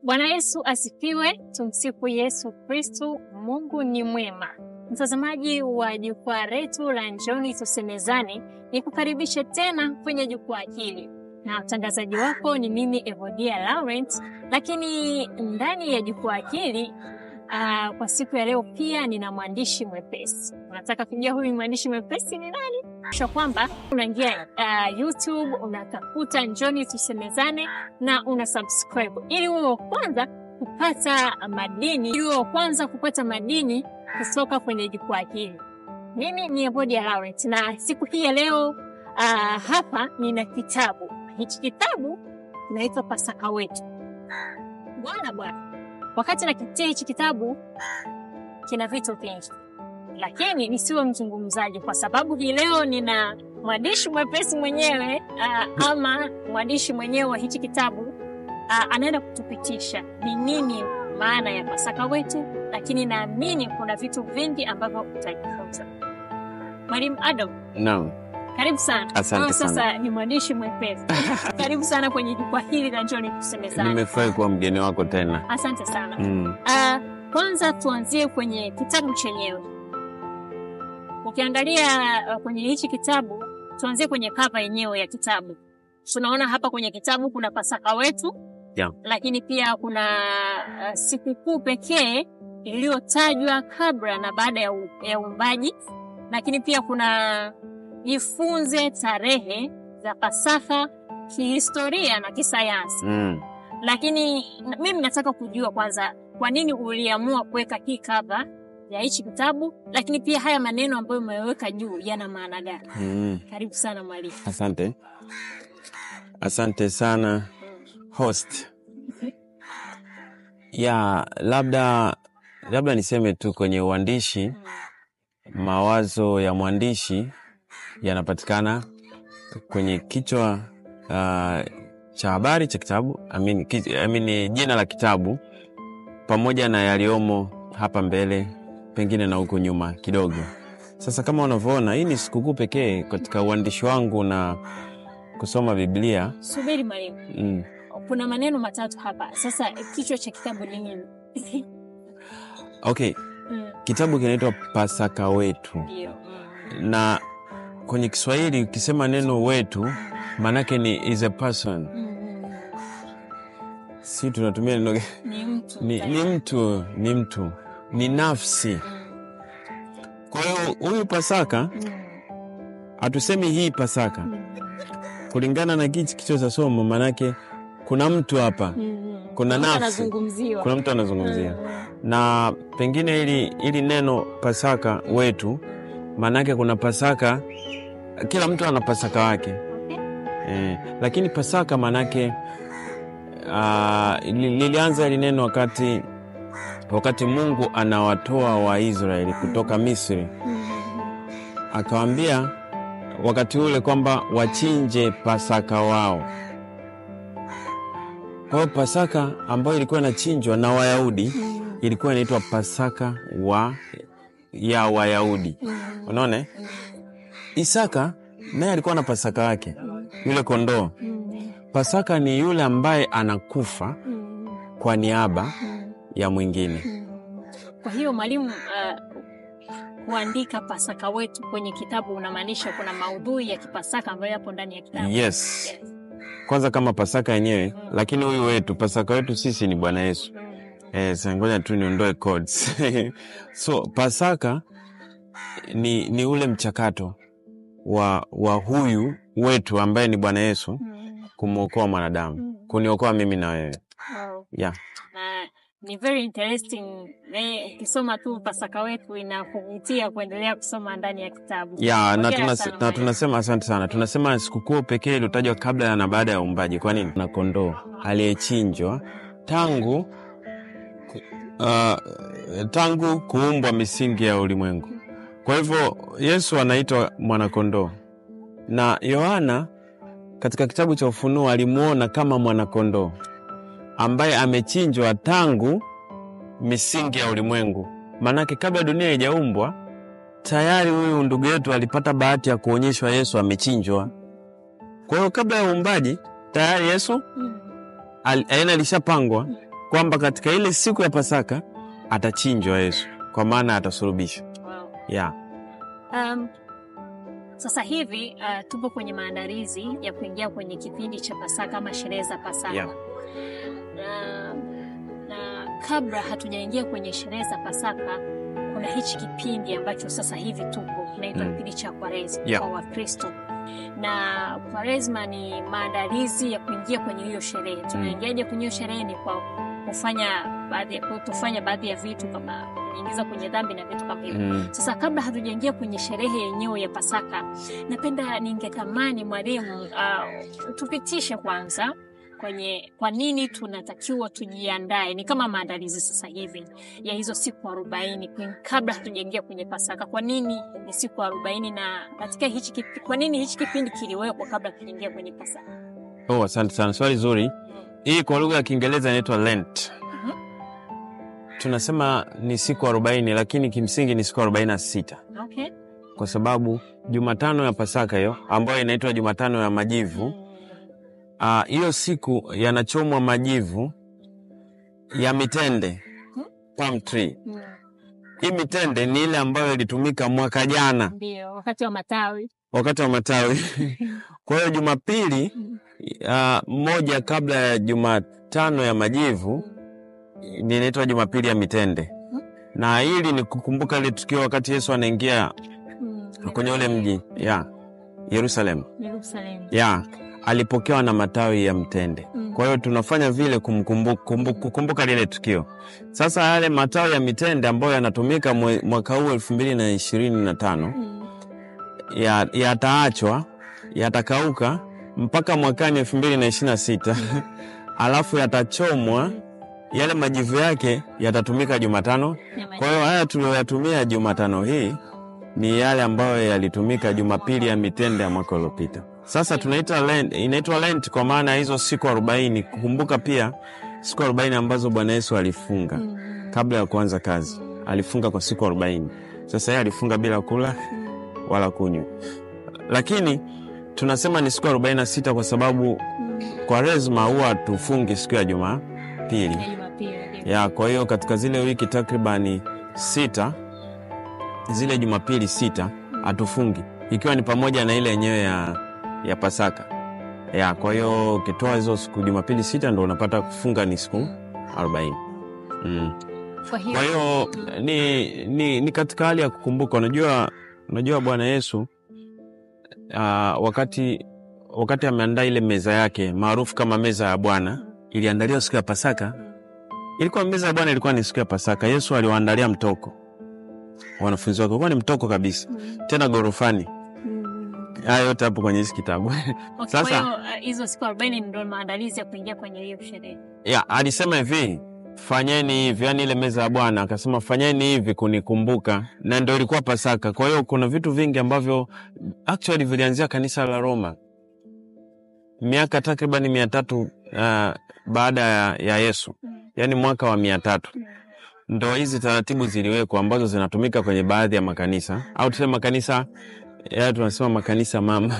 Bwana Yesu asifiwe. Tumsifu Yesu Kristu. Mungu ni mwema. Mtazamaji wa jukwaa letu la Njoni Tusemezane, nikukaribishe tena kwenye jukwaa hili, na mtangazaji wako ni mimi Evodia Laurent. Lakini ndani ya jukwaa hili kwa siku ya leo pia nina mwandishi mwepesi. Unataka kujua huyu mwandishi mwepesi ni nani? Kisha kwamba unaingia YouTube, unatafuta Njoni Tusemezane na una subscribe ili uwe wa kwanza kupata madini, ili uwe wa kwanza kupata madini kutoka kwenye jukwaa hili. Mimi ni Evodia Laurent na siku hii ya leo hapa nina kitabu. Hichi kitabu kinaitwa Pasaka Wetu. Bwana bwana, wakati nakipitia hichi kitabu kina vitu vingi, lakini nisiwe mzungumzaji kwa sababu hii leo nina mwandishi mwepesi mwenyewe ama mwandishi mwenyewe wa hichi kitabu anaenda kutupitisha ni nini maana ya Pasaka Wetu, lakini naamini kuna vitu vingi ambavyo utajifunza. Mwalimu Adam, Naam. karibu sana. Asante Wewe sana. sasa ni mwandishi mwepesi. Karibu sana kwenye jukwaa hili la Njoni Tusemezane. Nimefurahi kuwa mgeni wako tena. Asante sana. Kwanza tuanzie kwenye kitabu chenyewe. Ukiangalia kwenye hichi kitabu, tuanzie kwenye cover yenyewe ya kitabu. Tunaona hapa kwenye kitabu kuna Pasaka Wetu, lakini pia kuna sikukuu pekee iliyotajwa kabla na baada ya uumbaji, lakini pia kuna jifunze tarehe za Pasaka kihistoria na kisayansi. Lakini mimi nataka kujua kwanza kwa nini uliamua kuweka hii cover ya hichi kitabu, lakini pia haya maneno ambayo umeweka juu yana maana gani? Karibu sana mwalimu. Asante. Asante sana host. Ya, labda niseme tu kwenye uandishi, mawazo ya mwandishi yanapatikana kwenye kichwa cha habari cha kitabu, I mean, jina la kitabu pamoja na yaliyomo hapa mbele pengine na huko nyuma kidogo. Sasa kama unavyoona, hii ni sikukuu pekee katika uandishi wangu na kusoma Biblia. Subiri mwalimu, kuna maneno matatu hapa. Sasa kichwa cha kitabu ni nini? Okay, kitabu kinaitwa Pasaka Wetu. Ndio. Na kwenye Kiswahili ukisema neno wetu maanake ni is a person. Si tunatumia neno Ni mtu. Ni mtu, ni mtu, ni nafsi. Kwa hiyo huyu Pasaka, hatusemi hii Pasaka kulingana na kichwa cha somo, maanake kuna mtu hapa, kuna Mtu nafsi, anazungumziwa. kuna mtu anazungumzia. Na pengine ili neno Pasaka Wetu, maanake kuna Pasaka, kila mtu ana Pasaka wake. Lakini Pasaka maanake lilianza ili neno wakati Mungu anawatoa Waisraeli kutoka Misri, akawaambia wakati ule kwamba wachinje Pasaka wao. Kwa hiyo Pasaka ambayo ilikuwa inachinjwa na Wayahudi ilikuwa inaitwa Pasaka ya Wayahudi. Unaona? Eh? Isaka naye alikuwa na Pasaka yake, yule kondoo. Pasaka ni yule ambaye anakufa kwa niaba ya mwingine. Kwa hiyo mwalimu, kuandika Pasaka Wetu kwenye kitabu unamaanisha kuna maudhui ya kipasaka ambayo yapo ndani ya kitabu. Yes. Kwanza kama Pasaka yenyewe, lakini huyu wetu, Pasaka wetu sisi ni Bwana Yesu. Sasa ngoja tu niondoe codes. So Pasaka ni ule mchakato wa huyu wetu ambaye ni Bwana Yesu kumwokoa mwanadamu, kuniokoa mimi na wewe. Yeah. Na ni very interesting. Ukisoma tu Pasaka Wetu inakuvutia kuendelea kusoma ndani ya kitabu. Ya, na, Hongera sana na mwalimu. tunasema asante sana. Tunasema sikukuu pekee iliyotajwa kabla na baada ya uumbaji. Kwa nini? Na kondoo aliyechinjwa tangu kuumbwa misingi ya ulimwengu. Kwa hivyo Yesu anaitwa mwanakondoo, na Yohana katika kitabu cha Ufunuo alimuona kama mwanakondoo ambaye amechinjwa tangu misingi ya ulimwengu. Maanake kabla dunia haijaumbwa tayari huyu ndugu yetu alipata bahati ya kuonyeshwa Yesu amechinjwa. Kwa hiyo kabla ya uumbaji tayari Yesu yaani alishapangwa. kwamba katika ile siku ya Pasaka atachinjwa Yesu, kwa maana atasulubishwa. Wow. Yeah. Sasa hivi tupo kwenye maandalizi ya kuingia kwenye kipindi cha Pasaka ama sherehe za Pasaka. Yeah. Na kabla hatujaingia kwenye sherehe za Pasaka, kuna hichi kipindi ambacho sasa hivi tupo kinaitwa kipindi cha Kwaresma kwa Wakristo. Na Kwaresma ni maandalizi ya kuingia kwenye hiyo sherehe. Tunaingiaje kwenye hiyo sherehe? Ni kwa kutofanya baadhi ya vitu kama kujiingiza kwenye dhambi na vitu kama hivyo. Sasa kabla hatujaingia kwenye sherehe yenyewe ya Pasaka, ningetamani mwalimu tupitishe kwanza kwenye kwa nini tunatakiwa tujiandae, ni kama maandalizi sasa hivi ya hizo siku 40 kabla hatujaingia kwenye Pasaka. Kwa nini ni siku 40 na katika hichi kwa nini hichi kipindi kiliwekwa kabla tujaingia kwenye Pasaka? Oh, asante sana, swali zuri. Hii kwa lugha ya Kiingereza inaitwa Lent. Tunasema ni siku 40 lakini kimsingi ni siku 46. Okay. Kwa sababu Jumatano ya Pasaka hiyo ambayo inaitwa Jumatano ya Majivu, hiyo siku yanachomwa majivu ya mitende, palm tree. Hii mitende ni ile ambayo ilitumika mwaka jana. Ndio, wakati wa matawi. Wakati wa matawi. Kwa hiyo Jumapili moja kabla ya Jumatano ya Majivu inaitwa Jumapili ya Mitende. Na hili ni kukumbuka ile tukio wakati Yesu anaingia kwenye ule mji, Yerusalemu. Yerusalemu. Alipokewa na matawi ya mtende. Kwa hiyo tunafanya vile kukumbuka lile tukio. Sasa yale matawi ya mitende ambayo yanatumika mwaka huu 2025 yataachwa, yatakauka mpaka mwakani 2026. Alafu yatachomwa, yale majivu yake yatatumika Jumatano. Kwa hiyo haya tuliyoyatumia Jumatano hii ni yale ambayo yalitumika Jumapili ya Mitende ya mwaka uliopita. Sasa tunaita Lent, inaitwa Lent kwa maana hizo siku 40, kukumbuka pia siku 40 ambazo Bwana Yesu alifunga kabla ya kuanza kazi. Alifunga kwa siku 40. Sasa yeye alifunga bila kula wala kunywa. Lakini tunasema ni siku 46 kwa sababu Kwaresma huwa tufungi siku ya Jumapili. Ya, kwa hiyo katika zile wiki takribani 6, zile Jumapili 6 hatufungi, ikiwa ni pamoja na ile yenyewe ya Pasaka. Ya, kwa hiyo ukitoa hizo siku Jumapili 6 ndio unapata kufunga ni siku 40. Kwa hiyo ni katika hali ya kukumbuka. Unajua Bwana Yesu wakati ameandaa ile meza yake maarufu kama meza ya Bwana, iliandaliwa siku ya Pasaka. Ilikuwa meza ya Bwana ilikuwa ni siku ya Pasaka. Yesu aliwaandalia mtoko wanafunzi wake, kwa ni mtoko kabisa, tena gorofani. Hayo yote hapo kwenye hiki kitabu. Okay, sasa hizo siku 40 ndio maandalizi ya kuingia kwenye hiyo sherehe. Ya, alisema hivi, fanyeni hivi, yani ile meza ya Bwana akasema fanyeni hivi kunikumbuka, na ndio ilikuwa Pasaka. Kwa hiyo kuna vitu vingi ambavyo actually vilianzia kanisa la Roma miaka takriban 300 baada ya Yesu. Yani mwaka wa 300. Ndio hizi taratibu ziliwekwa ambazo zinatumika kwenye baadhi ya makanisa, au tuseme makanisa ya tunasema makanisa mama.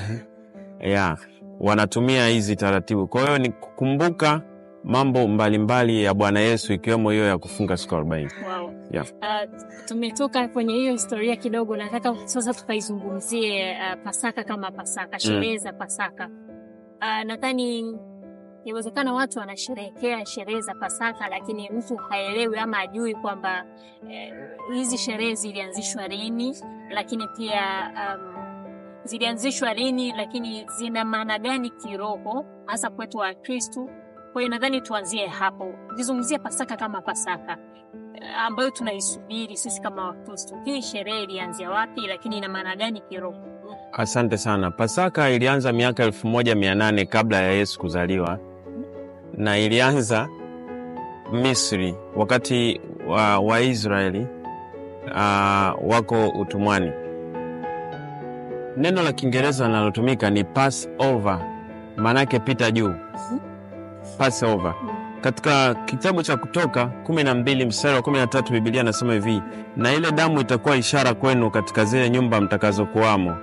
Ya, wanatumia hizi taratibu. Kwa hiyo ni kukumbuka mambo mbalimbali ya Bwana Yesu ikiwemo hiyo ya kufunga siku 40. Wow. Yeah. Tumetoka kwenye hiyo historia kidogo, nataka sasa tukaizungumzie Pasaka kama Pasaka, sherehe za Pasaka. Nadhani inawezekana watu wanasherehekea sherehe za Pasaka lakini mtu haelewi ama ajui kwamba hizi sherehe zilianzishwa lini, lakini pia zilianzishwa lini, lakini zina maana gani kiroho hasa kwetu wa Kristo. Kwa hiyo nadhani tuanzie hapo. Nizungumzie Pasaka kama Pasaka ambayo tunaisubiri sisi kama Wakristo. Hii sherehe ilianzia wapi, lakini ina maana gani kiroho? Asante sana. Pasaka ilianza miaka 1800 kabla ya Yesu kuzaliwa, na ilianza Misri wakati wa Israeli wako utumwani. Neno la Kiingereza linalotumika ni Passover, maana yake pita juu. Passover. Katika kitabu cha Kutoka 12 mstari wa 13 Biblia inasema hivi, na ile damu itakuwa ishara kwenu katika zile nyumba mtakazokuwamo,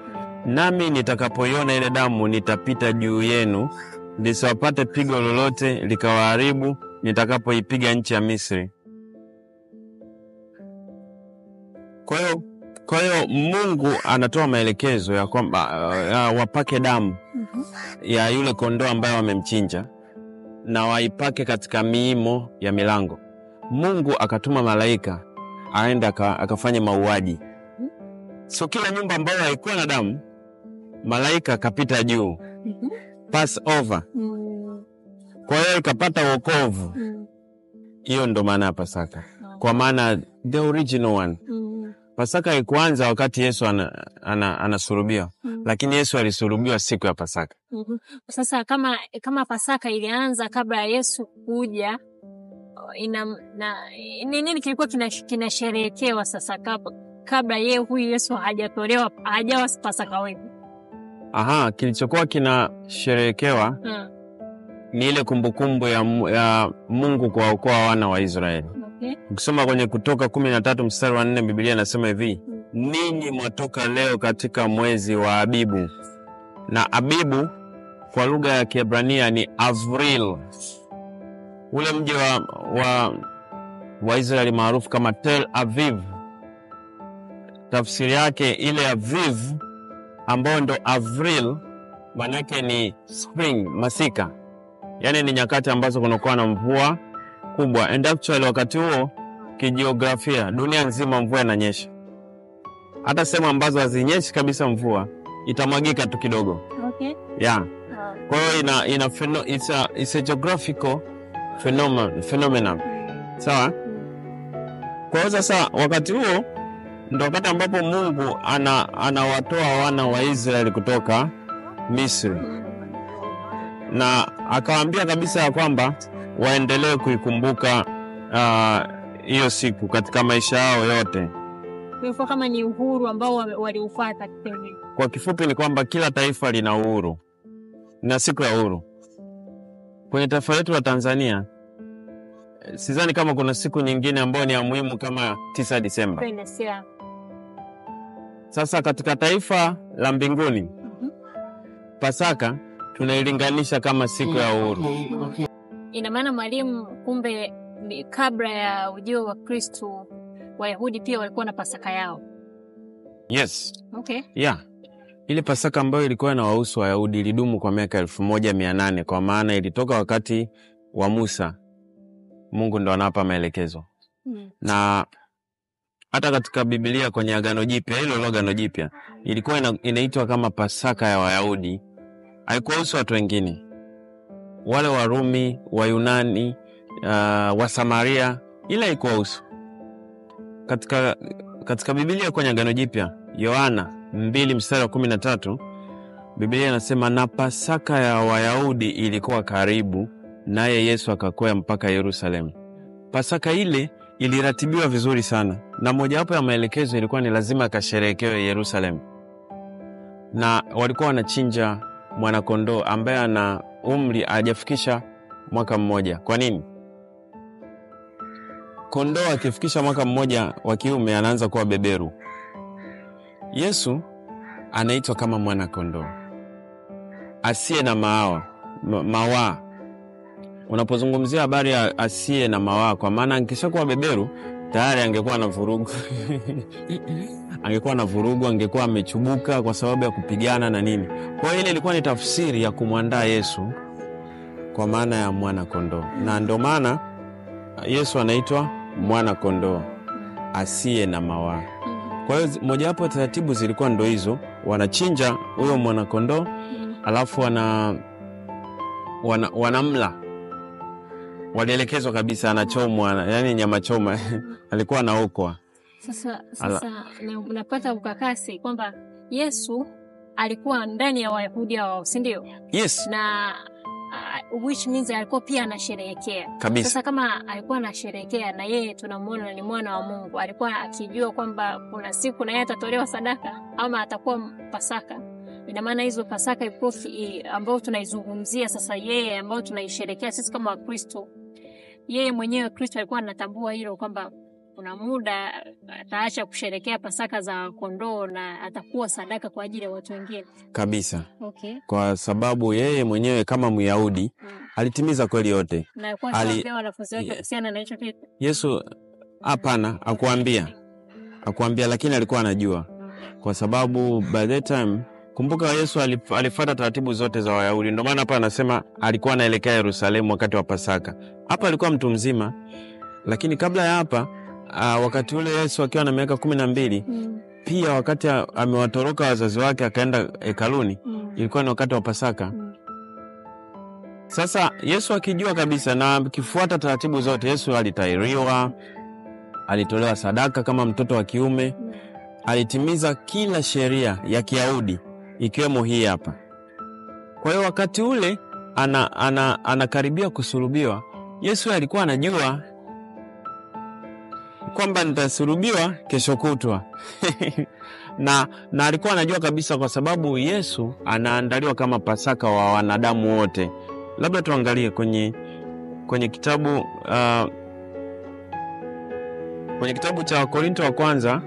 nami nitakapoiona ile damu nitapita juu yenu, lisiwapate pigo lolote likawaharibu nitakapoipiga nchi ya Misri. Kwa hiyo Mungu anatoa maelekezo ya kwamba wapake damu ya yule kondoo ambaye wamemchinja na waipake katika miimo ya milango. Mungu akatuma malaika aende akafanye mauaji. So kila nyumba ambayo haikuwa na damu, malaika akapita juu, pass over. Kwa hiyo ikapata wokovu. Hiyo ndo maana ya Pasaka, kwa maana the original one. Pasaka haikuanza wakati Yesu anasulubiwa, lakini Yesu alisulubiwa siku ya Pasaka. Sasa kama Pasaka ilianza kabla ya Yesu kuja, ni nini kilikuwa kinasherehekewa sasa kabla yeye huyu Yesu hajatolewa, hajawa Pasaka wetu? Aha, kilichokuwa kinasherehekewa ni ile kumbukumbu ya Mungu kuwaokoa wana wa Israeli. Ukisoma kwenye Kutoka 13 mstari wa 4, Biblia inasema hivi: ninyi mwatoka leo katika mwezi wa Abibu. Na Abibu kwa lugha ya Kiebrania ni Avril. Ule mji wa Israeli maarufu kama Tel Aviv. Tafsiri yake ile Aviv ambayo ndo Avril, maanake ni spring, masika. Yaani ni nyakati ambazo kunakuwa na mvua kubwa. And actually wakati huo kijiografia dunia nzima mvua inanyesha. Hata sehemu ambazo hazinyeshi kabisa mvua itamwagika tu kidogo. Yeah. Kwa hiyo it's a geographical phenomenon. Sawa? Kwa hiyo sasa wakati huo ndo wakati ambapo Mungu anawatoa wana wa Israeli kutoka Misri. Na akawaambia kabisa ya kwamba waendelee kuikumbuka hiyo siku katika maisha yao yote. Kwa kama ni uhuru ambao waliufuata kipindi. Kwa kifupi ni kwamba kila taifa lina uhuru na siku ya uhuru. Kwenye taifa letu la Tanzania, sidhani kama kuna siku nyingine ambayo ni ya muhimu kama 9 Disemba. Sasa katika taifa la mbinguni, Pasaka tunailinganisha kama siku ya uhuru. Ina maana mwalimu, kumbe kabla ya ujio wa Kristo Wayahudi pia walikuwa na Pasaka yao. Yes. Okay. Yeah. Ile Pasaka ambayo ilikuwa inawahusu Wayahudi ilidumu kwa miaka 1800, kwa maana ilitoka wakati wa Musa. Mungu ndo anapa maelekezo. Na hata katika Biblia kwenye Agano Jipya, hilo Agano Jipya ilikuwa inaitwa kama Pasaka ya Wayahudi. Haikuwahusu watu wengine. Wale Warumi, Wayunani, wa Samaria, ila haikuwahusu. Katika Biblia kwenye Agano Jipya, Yohana 2 mstari wa 13, Biblia inasema na Pasaka ya Wayahudi ilikuwa karibu, naye Yesu akakwea mpaka Yerusalemu. Pasaka ile iliratibiwa vizuri sana, na mojawapo ya maelekezo ilikuwa ni lazima akasherehekewe Yerusalemu. Na walikuwa wanachinja mwanakondoo ambaye ana umri hajafikisha mwaka mmoja. Kwa nini? Kondoo akifikisha mwaka mmoja wa kiume anaanza kuwa beberu. Yesu anaitwa kama mwana kondoo asiye na mawaa. Unapozungumzia habari ya asiye na mawaa, kwa maana angeshakuwa beberu tayari angekuwa na vurugu. Angekuwa na vurugu, angekuwa amechubuka kwa sababu ya kupigana na nini. Kwa hiyo ile ilikuwa ni tafsiri ya kumwandaa Yesu kwa maana ya mwana kondoo. Na ndio maana Yesu anaitwa mwana kondoo asiye na mawaa. Kwa hiyo mojawapo taratibu zilikuwa ndo hizo, wanachinja huyo mwana kondoo alafu wanamla. Walielekezwa kabisa anachomwa, yani nyama choma. Alikuwa anaokwa. Sasa unapata ukakasi kwamba Yesu alikuwa ndani ya Wayahudi hao, si ndio? Yes. Na which means alikuwa pia anasherehekea. Kabisa. Sasa kama alikuwa anasherehekea na yeye tunamuona ni mwana wa Mungu, alikuwa akijua kwamba kuna siku na yeye atatolewa sadaka ama atakuwa Pasaka. Ina maana hizo Pasaka ilikuwa ambayo tunaizungumzia sasa, yeye ambayo tunaisherehekea sisi kama Wakristo. Yeye mwenyewe Kristo alikuwa anatambua hilo kwamba kuna muda ataacha kusherekea Pasaka za kondoo na atakuwa sadaka kwa ajili ya watu wengine. Kabisa. Okay. Kwa sababu yeye mwenyewe kama Myahudi alitimiza kweli yote. Na kwa sababu wanafunzi wake kuhusiana na hicho kitu. Yesu hapana, hakuambia, lakini alikuwa anajua. Kwa sababu by that time, kumbuka Yesu alifuata taratibu zote za Wayahudi. Ndio maana hapa anasema alikuwa anaelekea Yerusalemu wakati wa Pasaka. Hapa alikuwa mtu mzima, lakini kabla ya hapa wakati ule Yesu akiwa na miaka 12, pia wakati amewatoroka wazazi wake akaenda hekaluni, ilikuwa ni wakati wa Pasaka. Sasa Yesu akijua kabisa na akifuata taratibu zote, Yesu alitahiriwa, alitolewa sadaka kama mtoto wa kiume, alitimiza kila sheria ya Kiyahudi ikiwemo hii hapa. Kwa hiyo wakati ule anakaribia kusulubiwa, Yesu alikuwa anajua kwamba nitasulubiwa kesho kutwa. Na alikuwa anajua kabisa, kwa sababu Yesu anaandaliwa kama Pasaka wa wanadamu wote. Labda tuangalie kwenye kitabu kwenye kitabu cha Korinto wa kwanza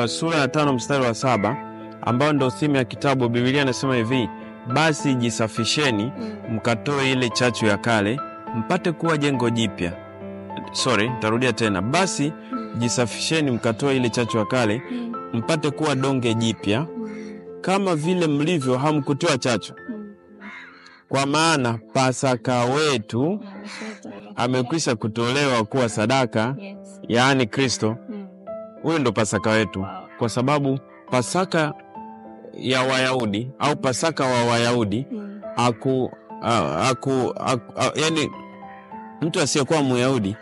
sura ya 5 mstari wa 7, ambao ndio theme ya kitabu. Biblia inasema hivi: basi jisafisheni mkatoe ile chachu ya kale mpate kuwa jengo jipya. Sorry, nitarudia tena. Basi jisafisheni mkatoe ile chachu ya kale mpate kuwa donge jipya, kama vile mlivyo hamkutoa chachu. Kwa maana Pasaka wetu amekwisha kutolewa kuwa sadaka, yaani Kristo. Huyu ndo Pasaka wetu. Kwa sababu Pasaka ya Wayahudi au Pasaka wa Wayahudi yani mtu asiyekuwa Myahudi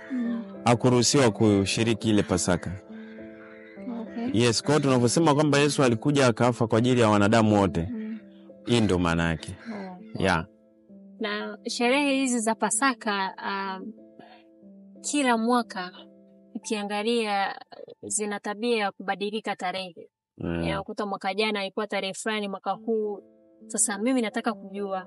hakuruhusiwa kushiriki ile Pasaka. Yes, kwa hiyo tunaposema kwamba Yesu alikuja akafa kwa ajili ya wanadamu wote, hii ndio maana yake. Yeah. Na sherehe hizi za Pasaka kila mwaka ukiangalia zina tabia ya kubadilika tarehe. Unakuta mwaka jana ilikuwa tarehe fulani, mwaka huu. Sasa mimi nataka kujua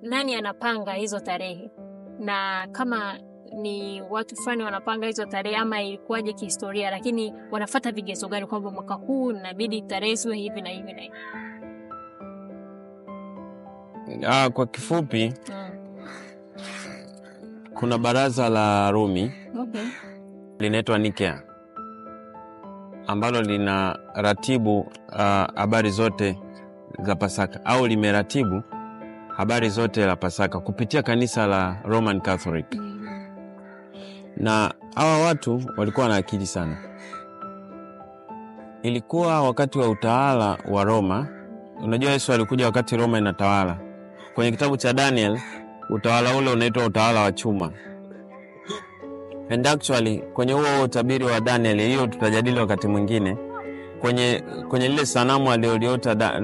nani anapanga hizo tarehe, na kama ni watu fulani wanapanga hizo tarehe ama ilikuwaje kihistoria, lakini wanafuata vigezo gani kwamba mwaka huu inabidi tarehe ziwe hivi na hivi na hivi? Kwa kifupi, kuna baraza la Rumi linaitwa Nikea, ambalo lina ratibu habari zote za Pasaka, au limeratibu habari zote la Pasaka kupitia kanisa la Roman Catholic. Na hawa watu walikuwa na akili sana. Ilikuwa wakati wa utawala wa Roma. Unajua Yesu alikuja wakati Roma inatawala. Kwenye kitabu cha Daniel, utawala ule unaitwa utawala wa chuma. And actually, kwenye huo utabiri wa Daniel, hiyo tutajadili wakati mwingine, kwenye lile sanamu aliyoliota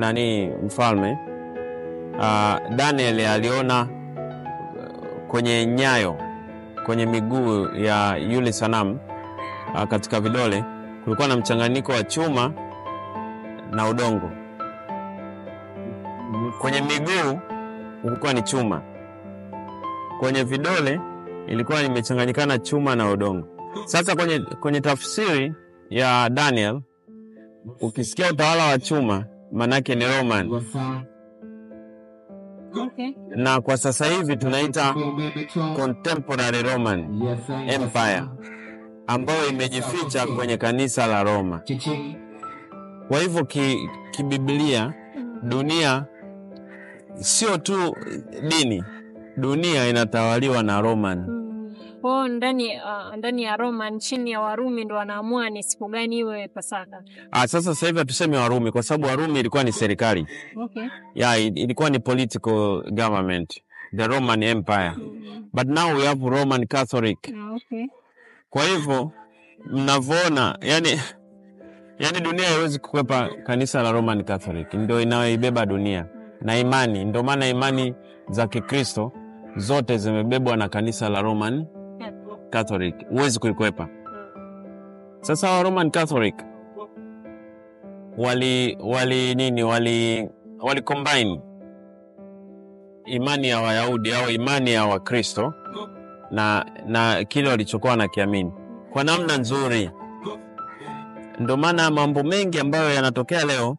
mfalme, Daniel aliona kwenye nyayo, kwenye miguu ya yule sanamu, katika vidole kulikuwa na mchanganyiko wa chuma na udongo. Kwenye miguu ilikuwa ni chuma, kwenye vidole ilikuwa imechanganyikana chuma na udongo. Sasa kwenye tafsiri ya Daniel, ukisikia utawala wa chuma manake ni Roman. Na kwa sasa hivi tunaita Contemporary Roman Empire, ambayo imejificha kwenye kanisa la Roma. Kwa hivyo kibiblia, dunia sio tu dini, dunia inatawaliwa na Roman. Kwa ndani ya Roman, chini ya Warumi ndo wanaamua ni siku gani iwe Pasaka. Sasa hivi hatusemi Warumi kwa sababu Warumi ilikuwa ni serikali. Yeah, ilikuwa ni political government, the Roman Empire. But now we have Roman Catholic. Kwa hivyo mnavyoona, yani dunia haiwezi kukwepa kanisa la Roman Catholic, ndio inayoibeba dunia na imani. Ndio maana imani za Kikristo zote zimebebwa na kanisa la Roman Catholic, huwezi kuikwepa. Sasa wa Roman Catholic wali combine imani ya Wayahudi au imani ya Wakristo na kile walichokuwa wanakiamini kwa namna nzuri. Ndio maana mambo mengi ambayo yanatokea leo